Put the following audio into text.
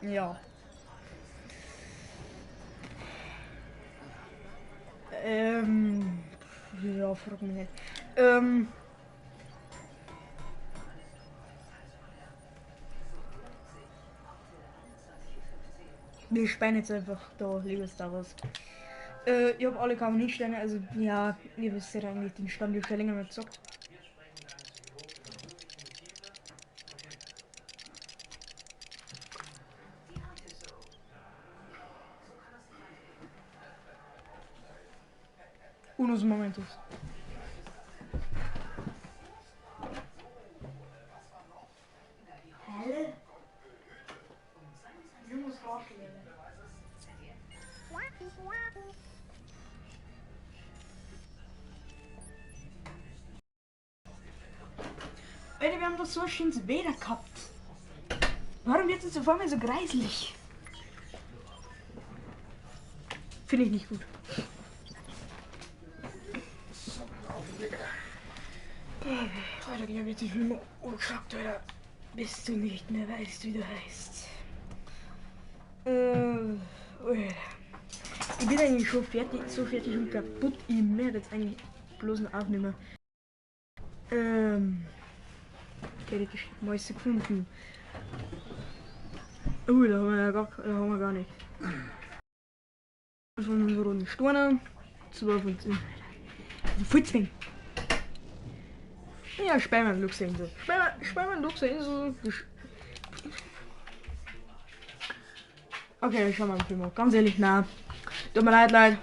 Ja. Ja, frag mich nicht. Wir spielen jetzt einfach da Lego Star Wars. Ich hab alle Harmoniesterne, also ja, ihr wisst ja eigentlich den Stand, ich schon länger nicht gezockt. Unos momentos. Hä? Ich muss vorstellen. Alter, wir haben doch so ein schönes Wetter gehabt. Warum wird es auf einmal so greislich? Finde ich nicht gut. Alter, ich hab jetzt die Filme angeschaut, Alter. Bis du nicht mehr weißt, wie du heißt. Alter. Ich bin eigentlich schon fertig, so fertig und kaputt. Ich werde jetzt eigentlich bloß noch aufnehmen. Theoretisch mal gefunden. Oh, da haben wir ja gar, da haben wir gar nicht. Von unseren roten Steinen. 2 von 10. Also voll zwingen. Ja, Sperrmann Luxeinsel. Sperrmann Luxeinsel. Okay, ich schau mal den Film an. Ganz ehrlich, na. Tut mir leid, Leute.